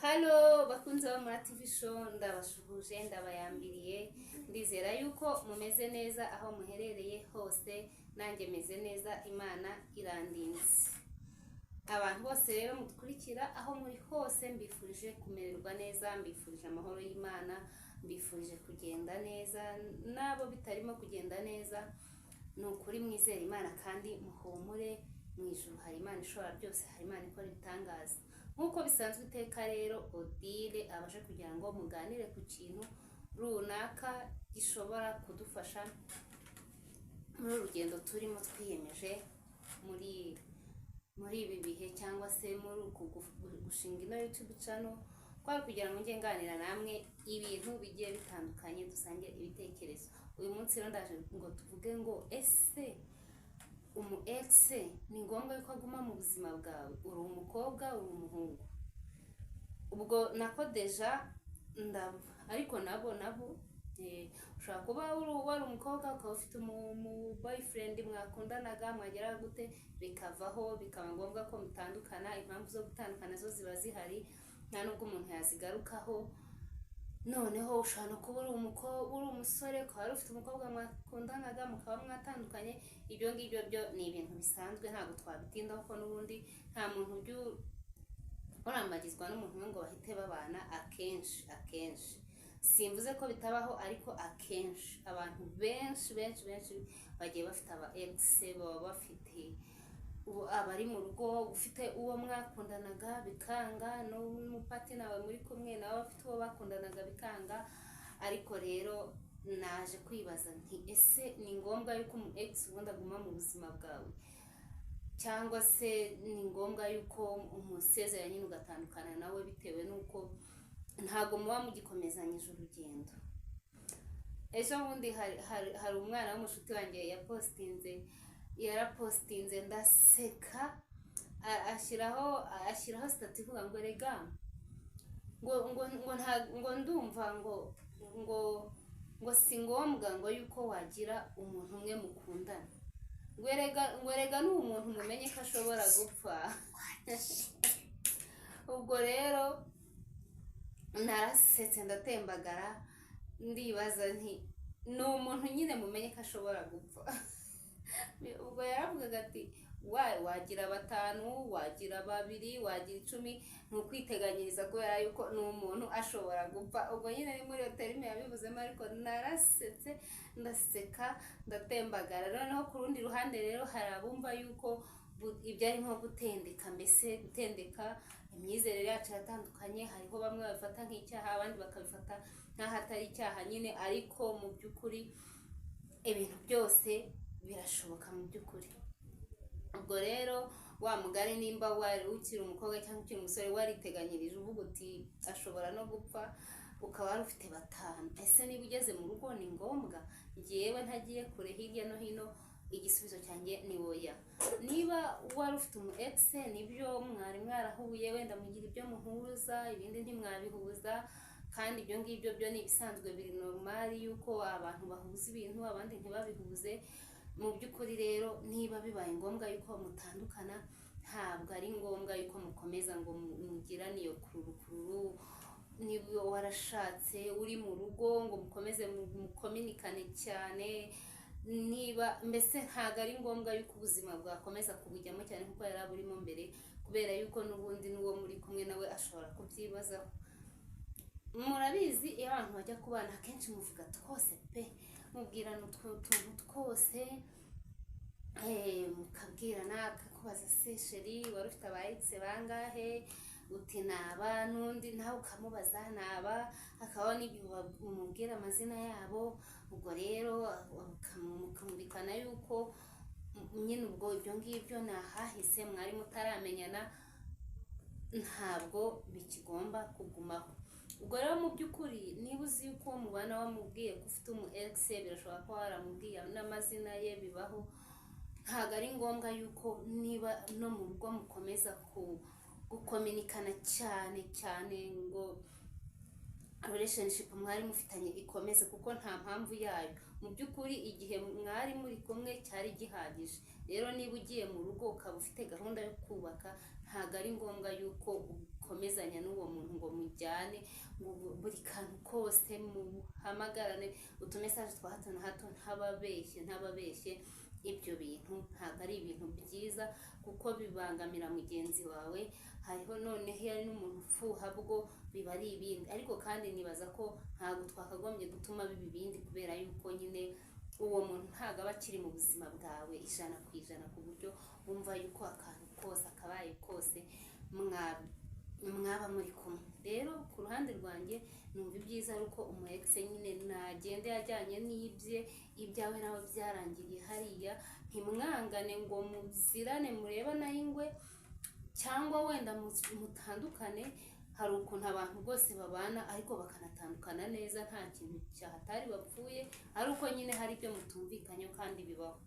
Halo bakunzi ba Mura TV Show, ndabashuhuje, ndabayambiriye. Ndizera yuko mumeze neza aho muherereye hose. Nanjye meze neza, Imana irandinze. Abantu bose rero mudukurikira aho muri hose, mbifurije kumererwa neza, mbifurije amahoro y'Imana, mbifurije kugenda neza. N'abo bitarimo kugenda neza, ni ukuri mwizere Imana kandi muhumure. Mu ijuru hari Imana ishobora byose, hari Imana ikora ibitangaza. Nk'uko bisanzwe iteka rero, Odile abaje kugira ngo muganire ku kintu runaka gishobora kudufasha muri uru rugendo turimo twiyemeje muri ibi bihe, cyangwa se muri uku gushinga ino YouTube channel, kwari kugira ngo njye nganira namwe ibintu bigiye bitandukanye, dusange ibitekerezo. Uyu munsi rero ndaje ngo tuvuge ngo: ese umu ex ni ngombwa yuko aguma mu buzima bwawe? Uri umukobwa, uri umuhungu, ubwo nako déjà ndabo, ariko nabo ushobora kuba wari umukobwa, ukaba ufite umu boyfriend mwakundanaga, mwagera gute bikavaho, bikaba ngombwa ko mutandukana. Impamvu zo gutandukana zo ziba zihari, nta nubwo umuntu yazigarukaho. Noneho ushobora no kuba uri umusore, ukaba wari ufite umukobwa mwakundanaga, mukaba mwatandukanye. Ibyo ngibyo byo ni ibintu bisanzwe, ntabwo twabitindaho kuko n'ubundi nta muntu ujya urambagizwa n'umuntu umwe ngo bahite babana. Akenshi simvuze ko bitabaho, ariko akenshi abantu benshi benshi benshi bagiye bafite aba ex, baba bafite ubu abari mu rugo. Ufite uwo mwakundanaga bikanga, n'umupartner wawe muri kumwe nawe afite uwo bakundanaga bikanga. Ariko rero naje kwibaza nti: ese ni ngombwa yuko umu ex ubundi aguma mu buzima bwawe, cyangwa se ni ngombwa yuko umusezera nyine ugatandukana nawe bitewe n'uko ntabwo muba mugikomezanyije urugendo? Ejo bundi hari umwana w'umushuti wanjye yapostinze, yarapostinze ndaseka, ashyiraho status ivuga ngo: "Rega ngo nta ngo ndumva ngo si ngombwa ngo yuko wagira umuntu umwe mukundana, ngo erega ni umuntu mumenye ko ashobora gupfa." Ubwo rero narasetse ndatembagara, ndibaza nti: "Ni umuntu nyine mumenye ko ashobora gupfa." Ubwo yaravugaga ati: "Wagira batanu, wagira babiri, wagira 10, ni ukwiteganyiriza kubera yuko ni umuntu ashobora gupfa." Ubwo nyine ni muri iyo terme yabivuzemo, ariko narasetse, ndaseka ndatembagara. Noneho ku rundi ruhande rero hari abumva yuko ibyo ari nko gutendeka, mbese gutendeka. Imyizerere yacu iratandukanye. Hariho bamwe babifata nk'icyaha, abandi bakabifata nk'aho atari icyaha nyine, ariko mu by'ukuri ibintu byose birashoboka mu by'ukuri. Ubwo rero wa mugani, nimba wari ukiri umukobwa cyangwa ukiri umusore, wariteganyirije uvuga uti ashobora no gupfa, ukaba wari ufite batanu, ese niba ugeze mu rugo ni ngombwa? Ngewe ntagiye kure hirya no hino, igisubizo cyanjye ni oya. Niba wari ufite umu ex, nibyo, mwari mwarahuye, wenda mugira ibyo muhuza, ibindi ntimwabihuza, kandi ibyo ngibyo byo ni ibisanzwe, biri normal yuko abantu bahuza ibintu, abandi ntibabihuze. Mu by'ukuri rero, niba bibaye ngombwa yuko mutandukana, ntabwo ari ngombwa yuko mukomeza ngo mugirane iyo kururu kururu. Niba warashatse, uri mu rugo, ngo mukomeze mukominikane cyane, niba mbese ntabwo ari ngombwa yuko ubuzima bwakomeza kubujyamo cyane kuko yari aburimo mbere, kubera yuko n'ubundi n'uwo muri kumwe nawe ashobora kubyibazaho. Murabizi, iyo abantu bajya kubana, akenshi muvuga twose pe, mubwirana utwo tuntu twose, mukabwirana, akakubaza: "Se chéri, wari ufite aba ex bangahe?" Uti: "Naba." N'undi nawe ukamubaza: "Naba." Hakabaho n'igihe umubwira amazina yabo. Ubwo rero mukumvikana yuko nyine ubwo ibyo ngibyo ni ahahise, mwari mutaramenyana, ntabwo bikigomba kugumaho. Ubwo rero mu by'ukuri, niba uzi yuko uwo mubana wamubwiye ko ufite umu ex, birashoboka ko waramubwiye n'amazina ye, bibaho, ntabwo ari ngombwa yuko niba no mu rugo mukomeza gukominikana cyane cyane ngo relationship mwari mufitanye ikomeze, kuko nta mpamvu yayo. Mu by'ukuri igihe mwari muri kumwe cyari gihagije. Rero niba ugiye mu rugo, ukaba ufite gahunda yo kubaka, ntabwo ari ngombwa yuko ukomezanya n'uwo muntu ngo mujyane, ngo buri kantu kose muhamagarane, utumessage twa hato na hato. Ntababeshye, ntababeshye, ibyo bintu ntabwo ari ibintu byiza kuko bibangamira mugenzi wawe. Hariho noneho iyo ari n'umuntu ufuha, bwo biba ari ibindi. Ariko kandi nibaza ko ntabwo twakagombye gutuma biba ibindi, kubera yuko nyine uwo muntu ntabwo aba akiri mu buzima bwawe 100% ku buryo wumva yuko akantu kose akabaye kose mwaba muri kumwe. Rero ku ruhande rwanjye numva ibyiza ari uko umu ex nyine nagende yajyanye n'ibye, ibyawe nawe byarangiriye hariya. Ntimwangane ngo muzirane murebane ay'ingwe, cyangwa wenda mutandukane. Hari ukuntu abantu rwose babana ariko bakanatandukana neza, nta kintu cyahatari bapfuye, ari uko nyine hari ibyo mutumvikanyeho kandi bibaho.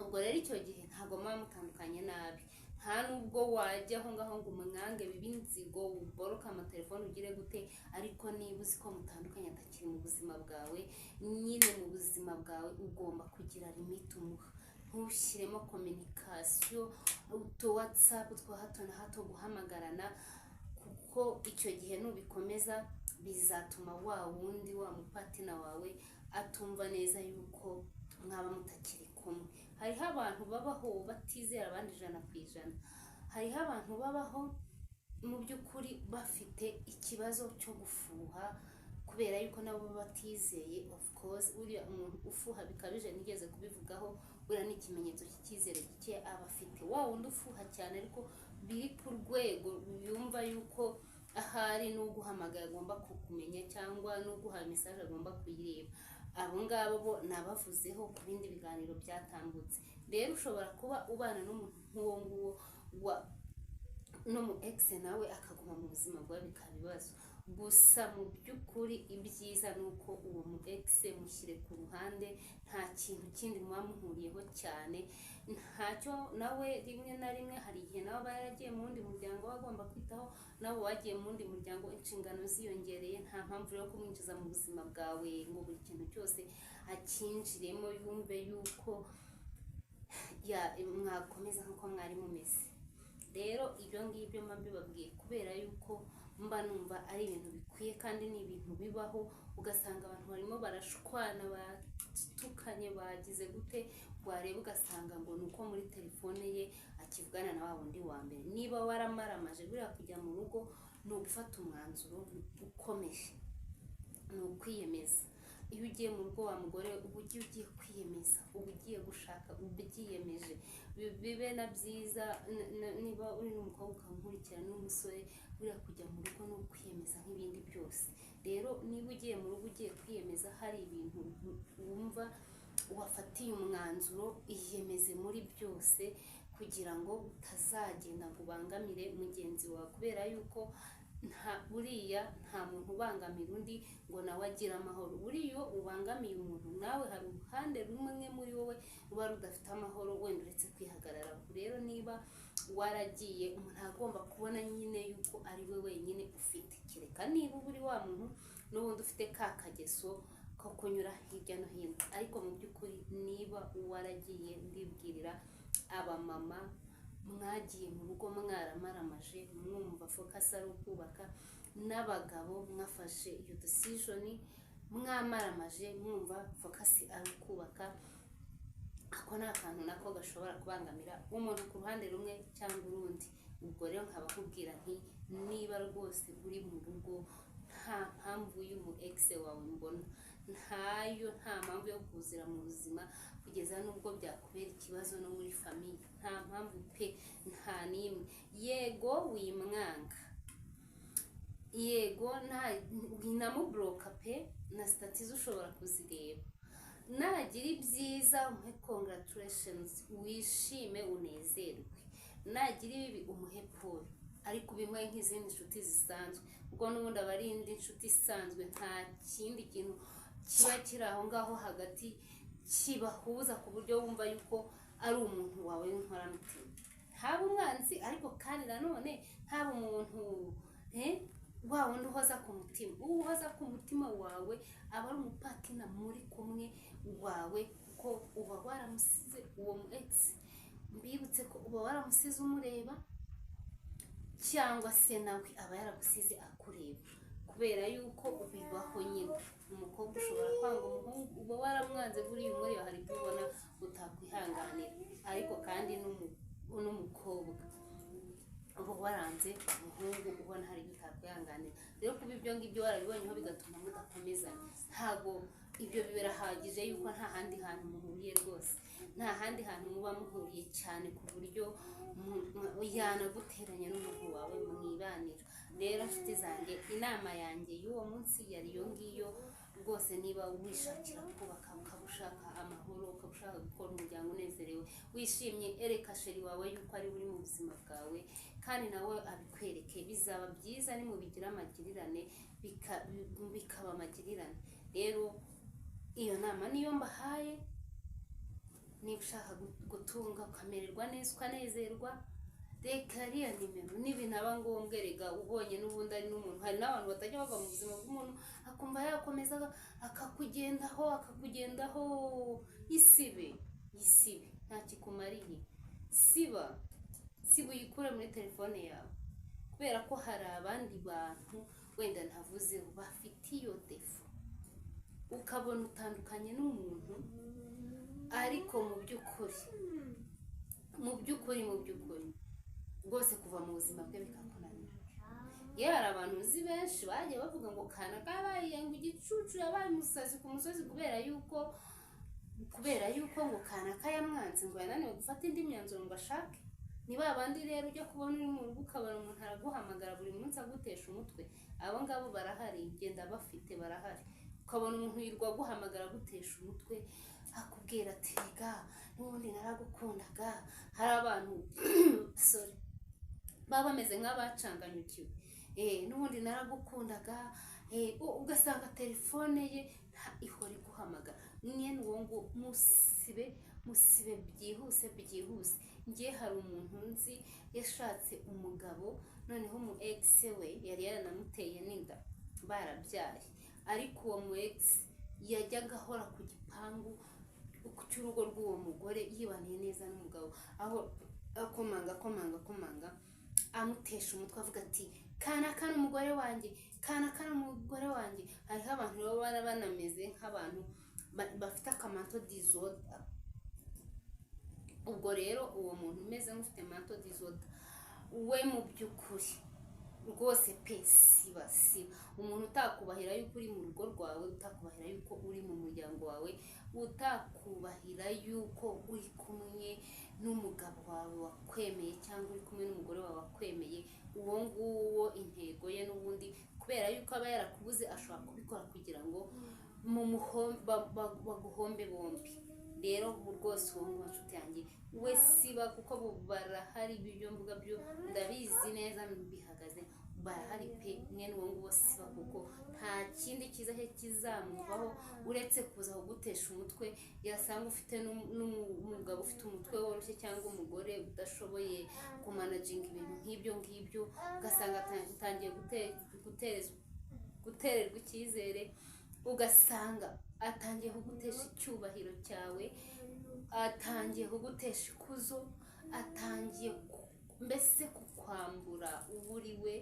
Ubwo rero icyo gihe ntabwo muba mutandukanye nabi, nta nubwo wajya aho ngaho ngo umwange bibe inzigo, uboroke amatelefone, ugire gute. Ariko niba uzi ko mutandukanye, atakiri mu buzima bwawe, nyine mu buzima bwawe ugomba kugira limite umuha. Ntushyiremo communication, utu WhatsApp twa hato na hato, guhamagarana, kuko icyo gihe nubikomeza bizatuma wa wundi wa mupartner wawe atumva neza yuko mwaba mutakiri kumwe. Hariho abantu babaho batizera abandi 100%. Hariho abantu babaho mu by'ukuri bafite ikibazo cyo gufuha, kubera yuko nabo baba batizeye. Of course, uriya umuntu ufuha bikabije, nigeze kubivugaho, buriya ni ikimenyetso cy'icyizere gike aba afite. Wa wundi ufuha cyane ariko biri ku rwego yumva yuko ahari n'uguhamagaye agomba kukumenya, cyangwa n'uguha message agomba kuyireba, abo ngabo bo nabavuzeho ku bindi biganiro byatambutse. Rero ushobora kuba ubana n'umuntu nk'uwo nguwo wa n'umu ex, nawe akaguma mu buzima bwawe, bikaba ibibazo. Gusa mu by'ukuri ibyiza ni uko uwo mu ex mushyire ku ruhande, nta kintu kindi muba muhuriyeho cyane, ntacyo. Nawe rimwe na rimwe hari igihe nawe aba yaragiye mu wundi muryango we agomba kwitaho, nawe wagiye mu wundi muryango, inshingano ziyongereye. Nta mpamvu yo kumwinjiza mu buzima bwawe ngo buri kintu cyose akinjiremo, yumve yuko ya mwakomeza nk'uko mwari mumeze. Rero ibyo ngibyo mba mbibabwiye kubera yuko mba numva ari ibintu bikwiye, kandi ni ibintu bibaho, ugasanga abantu barimo barashwana, batukanye, bagize gute, wareba ugasanga ngo ni uko muri telefone ye akivugana na wa wundi wa mbere. Niba waramaramaje, buriya kujya mu rugo ni ugufata umwanzuro ukomeye, ni ukwiyemeza. Iyo ugiye mu rugo, wa mugore, uba ugiye kwiyemeza, uba ugiye gushaka ubyiyemeje. Bibe na byiza niba uri n'umukobwa ukankurikira, n'umusore, buriya kujya mu rugo ni ukwiyemeza nk'ibindi byose. Rero niba ugiye mu rugo ugiye kwiyemeza, hari ibintu wumva wafatiye umwanzuro, iyemeze muri byose kugira ngo utazagenda ngo ubangamire mugenzi wawe, kubera yuko nta buriya nta muntu ubangamira undi ngo nawe agire amahoro. Buriya iyo ubangamiye umuntu, nawe hari uruhande rumwe muri wowe ruba rudafite amahoro, wenda uretse kwihagararaho. Rero niba waragiye, umuntu agomba kubona nyine yuko ari we wenyine ufite, kereka niba uba uri wa muntu n'ubundi ufite ka kageso ko kunyura hirya no hino. Ariko mu by'ukuri niba waragiye, ndibwirira abamama mwagiye mu rugo mwaramaramaje, mwumva focus ari ukubaka, n'abagabo mwafashe iyo decision mwamaramaje, mwumva focus ari ukubaka, ako ni akantu nako gashobora kubangamira umuntu ku ruhande rumwe cyangwa urundi. Ubwo rero nkaba nkubwira nti niba rwose uri mu rugo, nta mpamvu y'umu ex wawe mbona, ntayo, nta mpamvu yo kuzira mu buzima kugeza n'ubwo byakubera ikibazo no muri famille. Nta mpamvu pe, nta n'imwe. Yego wimwanga, yego nta winamublocka pe, na status ze ushobora kuzireba. Nagira ibyiza umuhe congratulations, wishime unezerwe. Nagira ibibi umuhe pole, ariko ubimuhe nk'izindi nshuti zisanzwe, kuko n'ubundi aba ari indi nshuti isanzwe. Nta kindi kintu kiba kiri aho ngaho hagati kibahuza ku buryo wumva yuko ari umuntu wawe w'inkoramutima. Ntaba umwanzi, ariko kandi nanone ntaba umuntu wa wundi uhoza ku mutima. Uwo uhoza ku mutima wawe aba ari umupartner muri kumwe wawe, kuko uba waramusize uwo mu ex. Mbibutse ko uba waramusize umureba. Cyangwa se nawe aba yaragusize akureba, kubera yuko bibaho nyine. Umukobwa ushobora kwanga umuhungu, uba waramwanze, buriya umureba hari ibyo ubona utakwihanganira. Ariko kandi n'umukobwa uba waranze umuhungu, ubona hari ibyo utakwihanganira. Rero kuba ibyo ngibyo warabibonyeho bigatuma mudakomezanya, ntabwo ibyo birahagije yuko nta handi hantu muhuriye rwose, nta handi hantu muba muhuriye cyane ku buryo yanaguteranya n'umuntu wawe mwibanira. Rero nshuti zanjye, inama yanjye y'uwo munsi yari iyo ngiyo rwose. Niba wishakira kubaka, ukaba ushaka amahoro, ukaba ushaka gukora umuryango unezerewe, wishimye, ereka chéri wawe yuko ari uri mu buzima bwawe, kandi nawe abikwereke. Bizaba byiza nimubigira amagirirane, bikaba amagirirane. Rero iyo nama niyo mbahaye. Niba ushaka gutunga, ukamererwa neza, ukanezerwa, reka ariya nimero. Nibinaba ngombwa, erega ubonye n'ubundi ari n'umuntu, hari n'abantu batajya bava mu buzima bw'umuntu, akumva yakomeza akakugendaho, akakugendaho. Isibe, isibe, nta kikumariye. Siba, siba, uyikure muri telefone yawe, kubera ko hari abandi bantu wenda ntavuzeho bafite iyo défaut. Ukabona utandukanye n'umuntu, ariko mu by'ukuri rwose kuva mu buzima bwe bikakunanira. Yewe, hari abantu uzi benshi bagiye bavuga ngo kanaka yabaye ngo igicucu, yabaye umusazi ku musozi, kubera yuko ngo kanaka yamwanze, ngo yananiwe gufata indi myanzuro ngo ashake. Ni ba bandi rero ujya kubona uri mu rugo, ukabona umuntu araguhamagara buri munsi agutesha umutwe. Abo ngabo barahari, genda bafite barahari. Ukabona umuntu yirirwa aguhamagara agutesha umutwe, akubwira ati: "Rega n'ubundi naragukundaga." Hari abantu, sorry, baba bameze nk'abacanganyukiwe. N'ubundi naragukundaga. Ugasanga telefone ye ihora iguhamagara. Mwene uwo ngo musibe, musibe byihuse, byihuse. Ngiye, hari umuntu nzi yashatse umugabo, noneho umu ex we yari yaranamuteye n'inda, barabyaye. Ariko uwo mu ex yajyaga ahora ku gipangu cy'urugo rw'uwo mugore yibaniye neza n'umugabo, aho akomanga, akomanga, akomanga, amutesha umutwe, avuga ati: "Kanaka ni umugore wanjye, kanaka ni umugore wanjye." Hariho abantu baba banameze nk'abantu bafite aka mental disorder. Ubwo rero uwo muntu umeze nk'ufite mental disorder, we mu by'ukuri rwose pe, siba, siba. Umuntu utakubahira yuko uri mu rugo rwawe, utakubahira yuko uri mu muryango wawe, utakubahira yuko uri kumwe n'umugabo wawe wakwemeye, cyangwa uri kumwe n'umugore wawe wakwemeye, uwo nguwo intego ye n'ubundi, kubera yuko aba yarakubuze, ashobora kubikora kugira ngo baguhombe bombi. Rero ubu rwose uwo nguwo, nshuti yanjye, we siba, kuko bo barahari. Ibyo mvuga byo ndabizi neza, bihagaze, barahari pe. Mwene uwo nguwo siba, kuko nta kindi cyiza cye kizamuvaho uretse kuza kugutesha umutwe. Yasanga ufite n'umugabo ufite umutwe woroshye, cyangwa umugore udashoboye kumanaginga ibintu nk'ibyo ngibyo, ugasanga atangiye gutererwa icyizere, ugasanga atangiye kugutesha icyubahiro cyawe, atangiye kugutesha ikuzo, atangiye mbese kukwambura uwo uri we,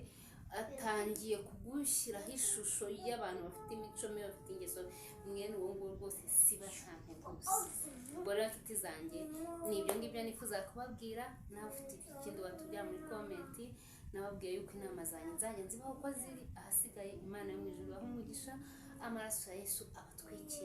atangiye kugushyiraho ishusho y'abantu bafite imico mibi, bafite ingeso mbi. Mwene uwo nguwo rwose siba, nta nteguza. Ubwo rero nshuti zanjye, ni ibyo ngibyo nifuza kubabwira. Nawe ufite ikindi watubwira muri comment. Nababwiye yuko inama zanjye nzajya nzibaho uko ziri. Ahasigaye, Imana yo mu ijuru ibahe umugisha, amaraso ya Yesu abatwikire.